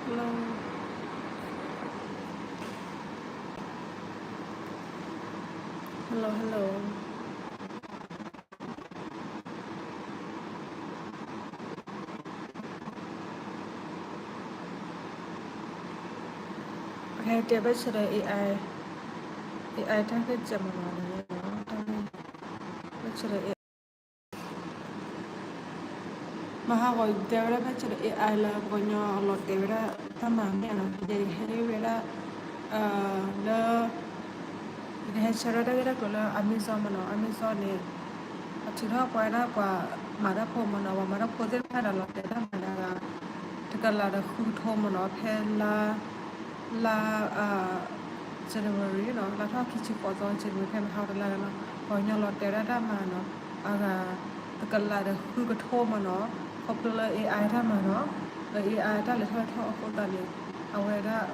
Hello. Hello, hello. ပကတဲဘၣ်ဆၣ်ဒီး AI, AI တၢ်ဂ့ၢ်ကဲမနီၤ, ဘၣ်ဆၣ်ဒီး မဟါဂီၤတဲဝဲဒၣ်ဘၣ်ဆၣ်ဒီး AI လၢ ပှၤကညီလီၤတဲာ်ဝဲဒၣ်တၢ်မၤမ့ၢ်နီၤ, ယကဟဲဝဲဒၣ် လၢ ယကဟဲဆှၢဝဲဒၣ်တၢ်ဂ့ၢ်တၢ်ကျိၤလၢ Amazon မနီၤ, Amazon န့ၣ် အထုးထီၣ်ပှၤဝဲဒၣ်ပှၤမၤတၢ်ဖိမနီၤ, ပှၤမၤတၢ်ဖိသ့ၣ်တဖၣ်ဒီးလီၤတဲာ်တၢ်မၤဒၣ်ဂၤ တကလးဒီးဃုကထိမနီၤ, ဖဲလါ လါ January နီၤ, လါထီၣ်ခံဆံဃိးသီ January ဖဲမဟါတလါနီၤ, ပှၤကညီလီၤတဲာ်ဝဲဒၣ်တၢ်မၤနီၤ, အဂၤ တကလးဒီးဃုကထိမနီၤ, ခီဖျိလၢ AI တၢ်မၤနီၤ, လၢ AI တၢ်လဲၤထီၣ်ထီၣ်အဃိသတးန့ၣ် အဝဲဒၣ်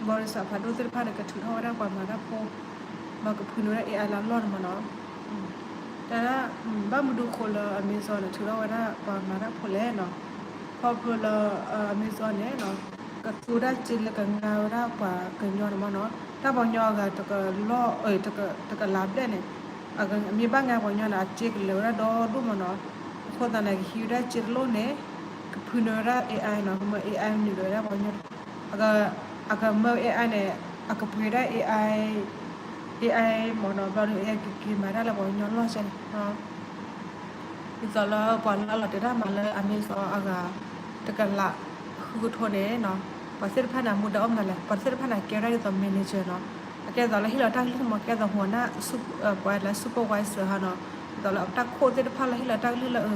ဘီရံစးဖးဒိၣ်သ့ၣ်တဖၣ်န့ၣ် ကထုးထီၣ်ဝဲဒၣ်ပှၤမၤတၢ်ဖိ မၤကဖုနုာ်ဝဲဒၣ် AI လၢအလီၢ်န့ၣ်မနီၤ, တၢ်ဒၣ် ဘၣ်မနုၤဃိလၢ Amazon န့ၣ် ထုးထီၣ်ဝဲဒၣ်ပှၤမၤတၢ်ဖိလဲၣ်နီၤ, ခီဖျိလၢ Amazon န့ၣ်နီၤ ကသူဝဲဒၣ်စ့လၢကငါဝဲဒၣ်ပှၤကညီန့ၣ်မနီၤ, တၢ်ပှၤကညီအဂၤတကလီၢ် တကလးဘျဲၣ်န့ၣ် အမ့ၢ်ဘၣ်ငါပှၤကညီန့ၣ် အစ့ကလဲၤဝဲဒၣ်ဒီဒူၣ်မနီၤ, အဃိသတးန့ၣ် ကဟံးဝဲဒၣ်စ့တလိၣ်န့ၣ် ကဖုနုာ်ဝဲဒၣ် AI နီၤ, ကမၢ AI နုာ်လီၤဝဲဒၣ်ပှၤကညီ, အကမၢ AI န့ၣ် အကပှ့ၤဒၣ် AI, AI မနီၤ, ဘျီဒီး AI ကက့ၤမၤတၢ်လၢပှၤကညီလီၢ်စဲန့ၣ် ဒ်သိးလၢပှၤလၢအလီၤတဲာ်တၢ်မၤလၢ Amazon အဂၤ တကလးဃုကထိန့ၣ်နီၤ, ပှၤသ့ၣ်တဖၣ်န့ၣ် အမူဒါအိၣ်မနုၤလဲၣ်, ပှၤသ့ၣ်တဖၣ်န့ၣ် ကဲဝဲဒၣ်ဒ်သိး manager နီၤ, အကဲသိးလၢဟ့ၣ်လီၤတၢ်ကလုၢ်မ့ၢ် ကဲသိး หัวหน้า ပှၤလၢ supervisor ဟီနီၤ, ဒ်သိးလၢအတၢ်ခိၣ်သ့ၣ်တဖၣ်လၢဟ့ၣ်လီၤတၢ်ကလုၢ်လၢ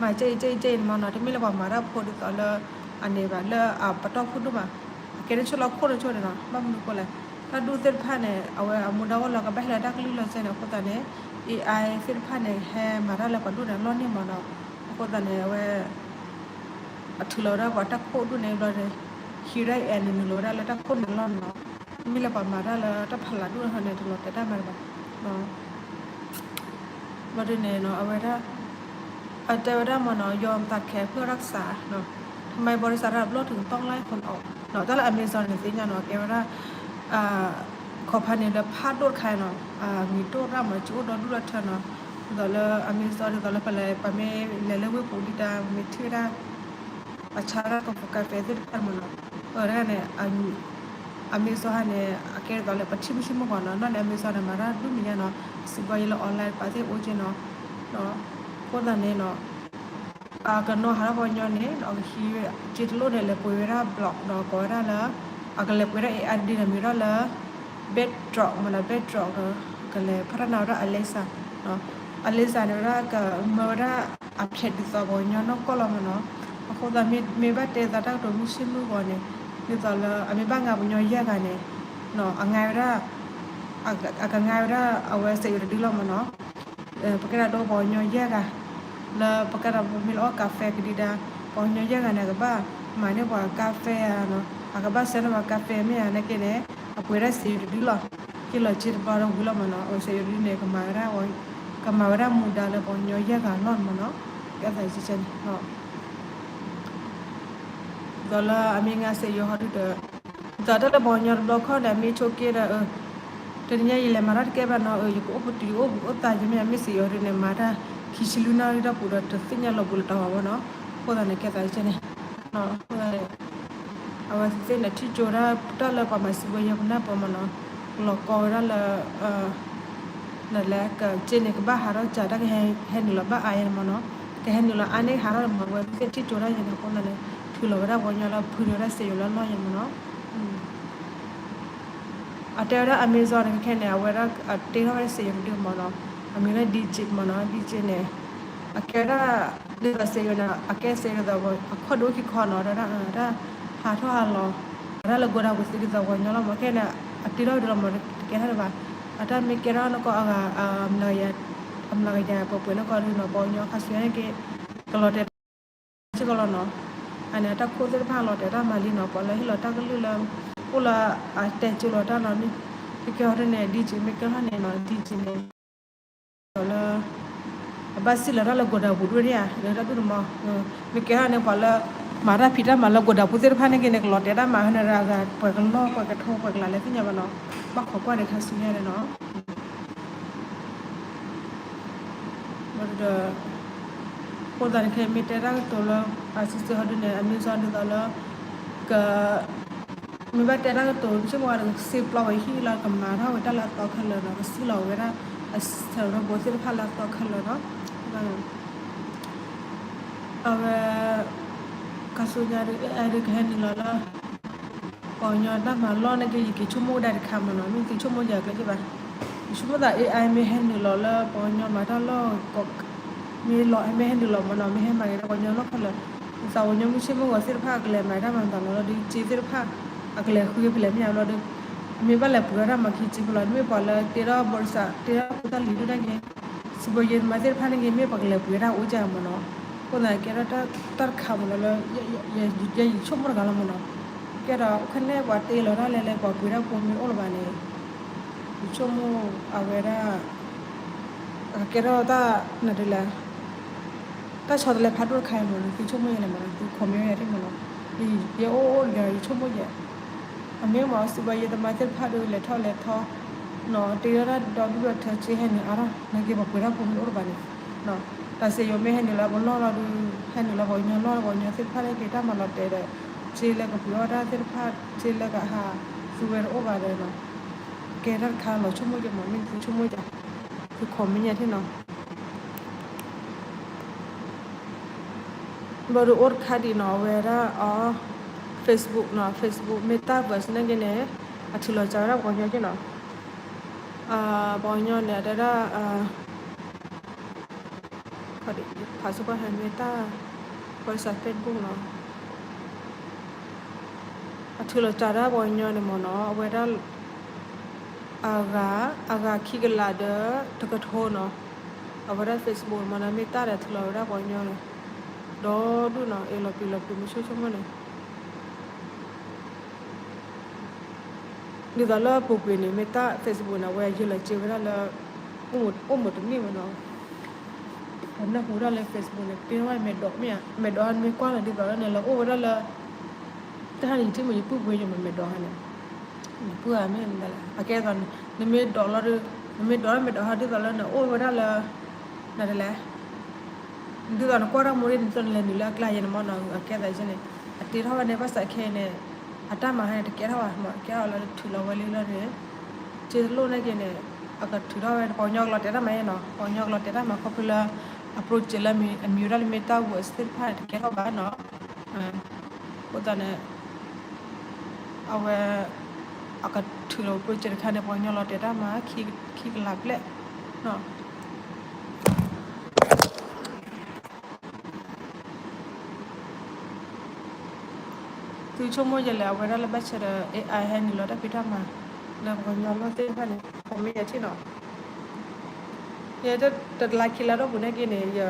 မၤကဲအံၤကဲအံၤကဲအံၤမနီၤ, တမ့ၢ်လၢပှၤမၤတၢ်ဖိဒ်သိးလၢ အန့ၣ်ဘၣ် လၢအပတီၢ်ခိၣ်ဒိၣ်မး, အကဲတဆိၣ်လီၤခိၣ်တဆိၣ်န့ၣ်နီၤ, ဘၣ်မနုၤဃိလဲၣ်, တၢ်ဒူၣ်သ့ၣ်တဖၣ်န့ၣ် အဝဲအမူဒါအိၣ်လၢကဘၣ်ဟ့ၣ်လီၤတၢ်ကလုၢ်လီၤစဲန့ၣ် အဃိသတးန့ၣ် AI သ့ၣ်တဖၣ်န့ၣ် ဟဲမၤတၢ်လၢပှၤဒိၣ်န့ၣ်အလီၢ်န့ၣ်မနီၤ, အဃိသတးန့ၣ် အဝဲ အထုးလီၤဝဲဒၣ်ပှၤတၢ်ခိၣ်ဒိၣ်န့ၣ်ဘျီန့ၣ် ဟံးဝဲဒၣ် AI န့ၣ် နုာ်လီၤဝဲဒၣ်လၢတၢ်ခိၣ်န့ၣ်အလီၢ်န့ၣ်နီၤ, မ့ၢ်လၢပှၤမၤတၢ်လၢတၢ်ဖးလးဒိၣ်န့ၣ် တလီၤတဲာ်တၢ်မၤဘၣ် ဘျီဒ်န့ၣ်နီၤ အဝဲဒၣ် အတဲဝဲဒၣ်မနီၤ ยอมตัดแขนเพื่อรักษา ทำไมบริษัทระดับโลกถึงต้องไล่คนออก တၢ်လၢ Amazon န့ၣ်သ့ၣ်ညါနီၤ ကဲဝဲဒၣ် company လၢဖးဒိၣ်တခါနီၤ, မံၤဒိၣ်ရၣ်မး ကအိၣ်ဒီဒူၣ်ဒီထၢနီၤ, ဒ်သိးလၢ Amazon ဒ်သိးလၢပလဲၤ ပမ့ၢ်လဲၤလၢဝ့ၢ်ပူၤဒံးတၢ် မ့ၢ်ထံၣ်ဝဲဒၣ် အဆါဒၣ်ကီၢ်ဖူကါဖဲသ့ၣ်တဖၣ်မနီၤ, အဝဲဒၣ်န့ၣ် Amazon ဟါန့ၣ် အကဲဒ်သိးလၢပထံၣ်မုၢ်ဆ့ၣ်မုၢ်ဂီၤနီၤ, နီၢ်န့ၣ် Amazon န့ၣ် မၤတၢ်ဒိၣ်မံၤညါနီၤ, စံးဘီယဲလၢ online ပာ်သ့ၣ်အိၣ်က့နီၤ, အဃိသတးန့ၣ်နီၤ အကနီၤဟးထီၣ်ပှၤကညီန့ၣ် အကဟံးစ့တလိၣ်န့ၣ် လဲၤပှ့ၤဝဲဒၣ် block နီၤ ကိးဝဲဒၣ်လၢ အကလဲၤပှ့ၤဒၣ် AI ဒ်န့ၣ်မ့ၢ်ဒၣ်လၢ Bedrock မနီၤ Bedrock ဒီး ကလဲၤဖးထီၣ်နၤဝဲဒၣ် Alexa, Alexa န့ၣ်ဝဲဒၣ် ကမၢဝဲဒၣ်အဖျဲးဒ်သိးပှၤကညီနီၢ်ကီၢ်လီၤမနီၤ, အဃိသတးမ့ၢ်ဘၣ်တဲသးတၢ်ကတိၤမုၢ်ဆ့ၣ်မုၢ်ဂီၤန့ၣ် ဒ်သိးလၢအမ့ၢ်ဘၣ်ငါပှၤကညီယဲၢ်ဂၤန့ၣ် အငါဝဲဒၣ် အကငါဝဲဒၣ်အဝဲစက်ရုံတဒုလီၤမနီၤ, ပကဲဒၣ်ဒိပှၤကညီယဲၢ်ဂၤ လၢပကဲဒၣ်ပမ့ၢ်လၢအီၣ်ကါဖဲကဒံဒါ ပှၤကညီယဲၢ်ဂၤန့ၣ် ကဘၣ်မၤန့ၢ်ပှၤကါဖဲ အကဘၣ်ဆှၢန့ၢ်ပှၤကါဖဲမ့ၢ်ဧါ နာ်က့န့ၣ် အပှ့ၤဒၣ်စက်ရုံတဒုလီၤ, က့ၤလီၤစ့တဘျီဒီးဝံၤလီၤမနီၤ, အဝဲစက်ရုံတဒုန့ၣ် ကမၤဝဲဒၣ် ကမၤဝဲဒၣ်မူဒါလၢပှၤကညီယဲၢ်ဂၤလီၤမနီၤ, ကဲသးကဲန့ၣ် ဒ်သိးလၢအမ့ၢ်ငါစက်ရုံဟီဒုဒီး ဒ်သိးတၢ်လၢပှၤကညီတဘျီခီၣ်ဒီး မ့ၢ်ဆိးက့ဒီး တနံၤညါယလဲၤမၤတၢ်တကဲဘၣ်နီၤ ယကအိၣ်ပတုာ်အိၣ်ပူၤအိၣ်သးယမ့ၢ်မ့ၢ်စက်ရုံဒုန့ၣ် မၤတၢ်ခံဆံလွံၢ်နၣ်ရံၣ်တၢ်ပူၤဒီး တသ့ၣ်ညါလီၤဘူးလီၤတီၤဘၣ်မနီၤ, အဃိသတးန့ၣ် ကဲသးကဲန့ၣ် အဝဲသ့ၣ်န့ၣ် ထံၣ်ကၠိဒၣ်တၢ်လၢပှၤမၤစံးဘၣ်ယဲပနၢ်ပၢၢ်မနီၤ, လီၤကီဝဲဒၣ်လၢ နလဲၤကက့န့ၣ် ကဘၣ်ဟးထီၣ်ကၢ်တၢ်ကဟဲနုာ်လီၤဘၣ်အါယဲန့ၣ်မနီၤ, ကဟဲနုာ်လီၤအါန့ၢ်ဟးထီၣ်မနီၤ, အဝဲသ့ၣ်ထံၣ်ကၠိဒၣ်ယဲန့ၣ် အဃိသတးန့ၣ် ထုးလီၤဝဲဒၣ်ပှၤကညီလၢဖုန့ၢ်ဝဲဒၣ်စက်ရုံလၢအလီၢ်ယဲန့ၣ်မနီၤ အတဲဝဲဒၣ် Amazon န့ၣ် ခဲခဲန့ၣ် အဝဲဒၣ်အတ့ထီၣ်ဝဲဒၣ်စက်ရုံတဒုမနီၤ, အမံၤလၢ Digit မနီၤ, Digit န့ၣ် အကဲဝဲဒၣ် ဒ်သိးစက်ရုံန့ၣ် အကဲစက်ရုံဒီး အခီၣ်ဒိၣ်ခံခီနီၤ, တၢ်ဟးထီၣ်ဟးလီၤ အတၢ်လၢ go down ပူၤသ့ဒ်သိးပှၤကညီလီၤမး, ခဲခဲန့ၣ် အတ့ထီၣ်ဒ်လီၤမး, တကဲထီၣ်ဒံးဘၣ်, အတၢ်မ့ၢ်ကဲထီၣ်နီၢ်ကီၢ်အဂၤ အမျးကယၤပှဲၤပှဲၤနီၢ်ကီၢ်ဒုနီၤ, ပှၤကညီခါဆူညါက့ ကလီၤတဲာ် စ့ၢ်ကီးလီၤနီၤ, အန့ၣ် အတၢ်ခိၣ်သ့ၣ်တဖၣ်လီၤတဲာ်တၢ်မၤလံနီၤ, ပှၤလၢဟ့ၣ်လီၤတၢ်ကလုၢ်လၢ အိၣ်လၢအတဲစိလီၤတၢ်နီၤ, ကကဲထီၣ်ဒ်န့ၣ် Digit မ့ၢ်ကဲထီၣ်န့ၣ်နီၤ, Digit န့ၣ် လၢ အဘၣ်စံၣ်လီၤတၢ်လၢ go down ပူၤဒ်န့ၣ်ဧါ, လၢတၢ်ဒူၣ်န့ၣ်မး, မ့ၢ်ကဲထီၣ်န့ၣ် ပှၤလၢ မၤတၢ်ဖံးတၢ်မၤလၢကီၢ်ဒၣ်ပူၤသ့ၣ်တဖၣ်န့ၣ်က့န့ၣ် ကလီၤတဲာ်တၢ်မၤဟဲနရၤဂၤ ပှဲၤကလီၢ်ပှဲၤကထိပှဲၤကလးလဲၣ်သ့ၣ်ညါဘၣ်နီၤ, ဘၣ်ခိးကွၢ်ဒီးခါဆူညါန့ၣ်နီၤ. ဒီး အဃိသတးန့ၣ်ခဲအံၤမ့ၢ်တဲတၢ်ကတိၤလၢ အစုစုဟီဒုန့ၣ် အမ့ၢ်စီဒ်သိးလၢ က မ့ၢ်ဘၣ်တဲတၢ်ကတိၤ မ့ၢ်စ့ၢ်ကီးဝဲဒီး ကစ့ပျီဝဲဟံၣ်လၢကမၤထီၣ်ဝဲတၢ်လၢအသီခဲလၢာ်နီၤ, ကစံၣ်လီၤဝဲဒၣ် အဆၢထၢၣ်ဘိသ့ၣ်တဖၣ်လၢအသီခဲလၢာ်နီၤ. အဝဲ ခါဆူညါဒု AI ဒုကဟဲနုာ်လီၤလၢ ပှၤကညီတၢ်မၤလီၢ်န့ၣ်က့ ယက့ၤဆိကမိၣ်ဒၣ်တခါမ့ၢ်နီၤ, မ့ၢ်သုဆိကမိၣ်ယၤကျဲက့ဘၣ်. ယဆိကမိၣ်သး AI မ့ၢ်ဟဲနုာ်လီၤလၢ ပှၤကညီမၤတၢ်လီၢ် မ့ၢ်လီၤ မ့ၢ်ဟဲနုာ်လီၤမ့ၢ်နီၤ, မ့ၢ်ဟဲမၤက့ၤဒၣ်ပှၤကညီလီၢ်ခဲလၢာ်, ဒ်သိးပှၤကညီမုၢ်ဆ့ၣ်မုၢ်ဂီၤသ့ၣ်တဖၣ် အကလဲၤမၤတၢ်မၤသးလီၤလီၤဒီး စ့သ့ၣ်တဖၣ် အကလဲၤဃုဖဲလဲၣ်မ့ၢ်ညါဘျီဒီး မ့ၢ်ဘၣ်လဲၤပှ့ၤထီၣ်တၢ်မၤခံစ့ဖဲလီၤ, မ့ၢ်ပှၤလၢတ့ထီၣ်ဘီရစး တ့ထီၣ်ဖိသၣ်လံၤဒိၣ်ဒၣ်က့ စံးဘီယဲမၤသ့ၣ်တဖၣ်န့ၣ်က့ မ့ၢ်ပှၤကလဲၤပှ့ၤတၢ်အိၣ်ကမ့ၢ်နီၤ. အဃိသတး ကဲထီၣ်တၢ်တခါမ့ၢ်လီၤလၢ ယဆိကမိၣ်တဂၤလီၤမ့ၢ်နီၤ, ကဲဒီးခဲန့ၣ်ပှၤတ့လီၤတၢ်လဲၤလဲၤ ပှၤပှ့ၤတၢ်ဖိမ့ၢ်အိၣ်လၢၤဘၣ်န့ၣ် ယဆိကမိၣ်အဝဲဒၣ် ကကဲထီၣ်တၢ်နဒ်လဲၣ် တၢ်ဆီတလဲဖးဒိၣ်တခါအံၤမ့ၢ်နီၤ, သုဆိကမိၣ်ယဲလဲၣ်မ့ၢ်နီၤ, သု comment ယဲဒ်မ့ၢ်နီၤ, ယအိၣ်အိၣ်တဂၤ ယဆိကမိၣ်ယဲ, အမ့ၢ်မ့ၢ်စံးဘၣ်ယဲတမၤသ့ၣ်တဖၣ်ဒီး လဲၤထီၣ်လဲၤထီ နီၤ, တ့ထီၣ်တၢ်ဒီဒူၣ်ဒီထၢစ့ဟဲနုာ်အါထီၣ် နာ်က့ပှၤပှ့ၤတၢ်ဖိမ့ၢ်အိၣ်တဘၣ်န့ၣ်, တၢ်စ့ယိၤမ့ၢ်ဟဲနုာ်လၢပလီၢ်လီၤဒီး ဟဲနုာ်လၢပှၤကညီလီၢ်လီၤ ပှၤကညီသ့ၣ်တဖၣ်လၢက့ၤတၢ်မၤလီၤတဲာ်ဒီး စ့လၢကပှ့ၤအီၣ်တၢ်သ့ၣ်တဖၣ် စ့လၢကဟးသူဝဲတအိၣ်ဘၣ်ဒီးနီၤ ကဲတၢ်တခါလီၤဆိကမိၣ်ယဲမ့ၢ် မ့ၢ်သုဆိကမိၣ်ယဲ သု comment ယဲထံၣ်နီၤ. ဘျီဒီးအိၣ်တခါဒံးနီၤ အဝဲဒၣ်အီၤ Facebook နီၤ Facebook Metaverse နာ်က့န့ၣ် အထုးလီၤစှၤဝဲဒၣ်ပှၤကညီက့နီၤ, ပှၤကညီန့ၣ် အတဲဒၣ် ဖးစ့ၢ်ကီးဟဲမ့ၢ်တၢ် ဘီရစး Facebook နီၤ အထုးလီၤစှၤဒၣ်ပှၤကညီန့ၣ်မ့ၢ်နီၤ အဝဲဒၣ် အဂၤ အဂၤခံကလးဒီးတကထိနီၤ, အဝဲဒၣ် Facebook မ့ၢ်နီၤ Meta ဒီးထုးလီၤဝဲဒၣ်ပှၤကညီန့ၣ် ဒီဒူၣ်နီၤ အ့ၣ်လီၤပံၤလီၤပံၤမုဆိဆိမ့ၢ်န့ၣ် ဒ်သိးလၢအပူၤကွံာ်န့ၣ် Meta Facebook န့ၣ် အဝဲယဲလီၤစ့ဝဲဒၣ်လၢ အိၣ်မုာ်တနံၣ်မ့ၢ်နီၤ, ပနၢ်ဟူဒၣ်လၢ Facebook န့ၣ် တ့ထီၣ်ဝဲမဲာ်ဒိးမ့ၢ်ဧါ, မဲာ်ဒိးဟဲမ့ၢ်ကွၢ်လီၤဒ်သိးလၢန့ၣ် လၢအိၣ်ဝဲဒၣ်လၢ တၢ်ဟးန့ၣ်ယထံၣ်မ့ၢ်ယပုၢ်ပှ့ၤယမ့ၢ်မဲာ်ဒိးဟဲန့ၣ်, ယပုၢ်ဧါမ့ၢ်မနုၤလဲၣ် အကဲသိးန့ၣ် နမ့ၢ်ဒိးလီၤဒီး နမ့ၢ်ဒိးမဲာ်ဒိးဟဲဒ်သိးလၢန့ၣ် အိၣ်ဝဲဒၣ်လၢ နဒ်လဲၣ် ဒ်သိးနကွၢ်တၢ်မူရ့ၣ်န့ၣ် ဒ်သိးနလဲၤနုာ်လၢအကျါယဲန့ၣ်မ့ၢ်နီၤ အကဲသးယဲန့ၣ် အတ့ထီၣ်ဝဲန့ၣ် ဘၣ်ဆၣ်ခဲအံၤန့ၣ် အတၢ်မၤဟဲန့ၣ် တကဲထီၣ်ဘၣ်မ့ၢ် ကဲထီၣ်လၢထုးလီၤဝဲလံလီၤန့ၣ် စ့တလိၣ်န့ၣ်က့န့ၣ် အကထုးထီၣ်ဝဲ ပှၤကညီကလီၤတဲာ်တၢ်မၤယဲနီၤ ပှၤကညီကလီၤတဲာ်တၢ်မၤခီဖျိလၢ အ project လၢအမံၤဝဲဒၣ်လၢ Metaverse သ့ၣ်တဖၣ်န့ၣ် တကဲထီၣ်ဘၣ်နီၤ အဃိသတးန့ၣ် အဝဲ အကထုးလီၤ project တခါန့ၣ် ပှၤကညီလီၤတဲာ်တၢ်မၤ ခံကလးဘျဲၣ်နီၤ သုဆိကမိၣ်ယဲလဲၣ် အဝဲဒၣ်လၢဘၣ်ဆၣ်ဒီး AI ဟဲနုာ်လီၤတၢ်ဖံးတၢ်မၤ လၢပှၤကညီလီၢ်သ့ၣ်တဖၣ်န့ၣ် comment ယဲထံၣ်နီၤ ယဲတလါခံလါထီၣ်ပူၤန့ၣ်က့န့ၣ် ယ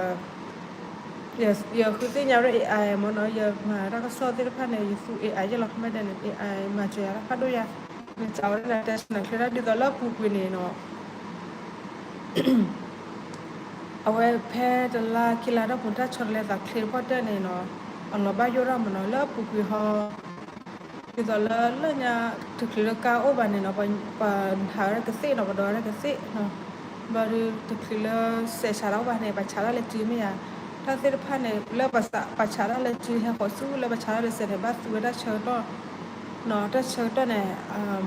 ဃုသ့ၣ်ညါဝဲဒၣ် AI မ့ၢ်နီၤ ယမၤတၢ်ကစီၣ်သ့ၣ်တဖၣ်န့ၣ် ယသူ AI ယဲလီၤ ခီမ့ၢ်ဒဲးန့ၣ် AI မၤစၢၤယၤတၢ်ဖးဒိၣ်ယၤ မ့ၢ်စးဝဲဒၣ် တၢ်ဆနၢၣ်ချ့ဒၣ်ဒ်သိးလၢအပူၤကွံာ်န့ၣ်နီၤ အဝဲဖဲတလါခံလါထီၣ်ပူၤ တၢ်ဆီတလဲသးချ့တပှၢ်တၢၢ်န့ၣ်နီၤ အလီၤဘၣ်ယိၣ်ထီၣ်မ့ၢ်နီၤ လၢအပူၤကွံာ်ဟီ ဒ်သိးလၢလၢညါ တချုးလၢကါအိၣ်ဘၣ်န့ၣ်နီၤ ပှၤဟးဝဲဒၣ်ကသ့ၣ်နီၤ ပှၤဒိးဝဲဒၣ်ကသ့ၣ်နီၤ ဘျီဒီးတချုးလၢစဲးဆးတၢ်အိၣ်ဘၣ်န့ၣ် ပှၤဆးတၢ်လၢစုမ့ၢ်ဧါ တၢ်သ့ၣ်တဖၣ်န့ၣ် လၢပှၤဆးတၢ်လၢစု ဟဲဃီၤဆူလၢပှၤဆးတၢ်လၢစဲးန့ၣ် ဘၣ်သူဝဲတၢ်ဆၢကတီၢ် နီၤ တၢ်ဆၢကတီၢ်န့ၣ်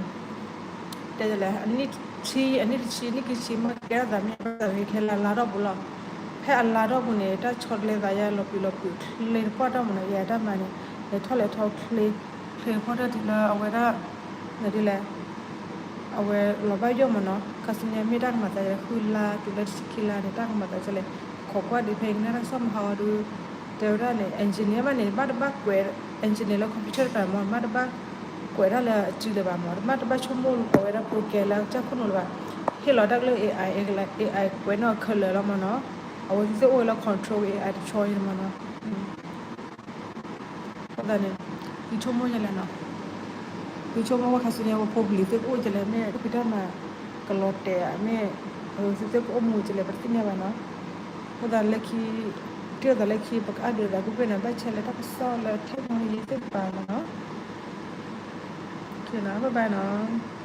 တဲလဲၣ် အနံၣ်တဆံ အနံၣ်တဆံ နံၣ်ခံဆံမ့ၢ်ကဲထီၣ်သးမ့ၢ် ဘၣ်သးန့ၣ်ခဲလၢာ်လါထီၣ်ပူၤလီၤ. ဖဲအလါထီၣ်ပူၤန့ၣ် တၢ်ဆီတလဲသးယဲလီၤပံာ်လီၤပံာ်ချ့တပှၢ်တၢၢ်မ့ၢ်နီၤ ယဲတၢ်မၤန့ၣ် လဲၤထီၣ်လဲၤထီချ့ ချ့တပှၢ်တၢၢ်တုၤလၢအဝဲဒၣ် နဒ်လဲၣ် အဝဲလီၤဘၣ်ယိၣ်မ့ၢ်နီၤ ခါဆူညါမ့ၢ်တၢ်ကမၤသးယဲဃုလါတုၤလၢတဆံခံလါန့ၣ် တၢ်ကမၤသးကဲလဲၣ် ခိးကွၢ်ဒံးဖဲအံၤကနၣ်တၢ်ကစီၣ်မဟါအီၤဒုး တဲဝဲဒၣ်န့ၣ် engineer ဘၣ်န့ၣ် ဘၣ်တဘၣ်ကွဲး engineer လၢ computer တဖၣ်မ့ၢ် ဘၣ်တဘၣ်ကွဲးတၢ်လၢအစုလၢၤဘၣ်မ့ၢ် တဘၣ်တဘၣ်ဆိကမိၣ်လၢပဝဲဒၣ် program လၢကစၢ်ခိၣ်နူာ်လၢၤဘၣ် ဟ့ၣ်လီၤတၢ်ကလုၢ် AI AI ကွဲးန့ၢ်အီၤခဲလၢာ်လီၤမ့ၢ်နီၤ အဝဲသ့ၣ်အိၣ်ဝဲလၢ control AI တဆီအံၤမ့ၢ်နီၤ အဃိသတးန့ၣ် သုဆိကမိၣ်ယဲလဲၣ်နီၤ သုဆိကမိၣ်ဝဲခါဆူညါ ပဖိပလံၤသ့ၣ်ကအိၣ်ကလဲၣ် မ့ၢ်တၢ်ဖံးတၢ်မၤ ကလီၤတဲာ်ဧါ မ့ၢ်သုသ့ၣ်ကအိၣ်မူကလဲၣ် ပတသ့ၣ်ညါဘၣ်နီၤ အဃိသတးလၢခံ တုၤအသးလၢခံ ပကအဒိသးကွ့ၢ်ကွ့ၢ်န့ၣ် ဘၣ်ဆဲးလၢတၢ်ကစီၣ်လၢ technology သ့ၣ်တဖၣ်မ့ၢ်နီၤ. ဘၣ်ဘၣ်နီၤ.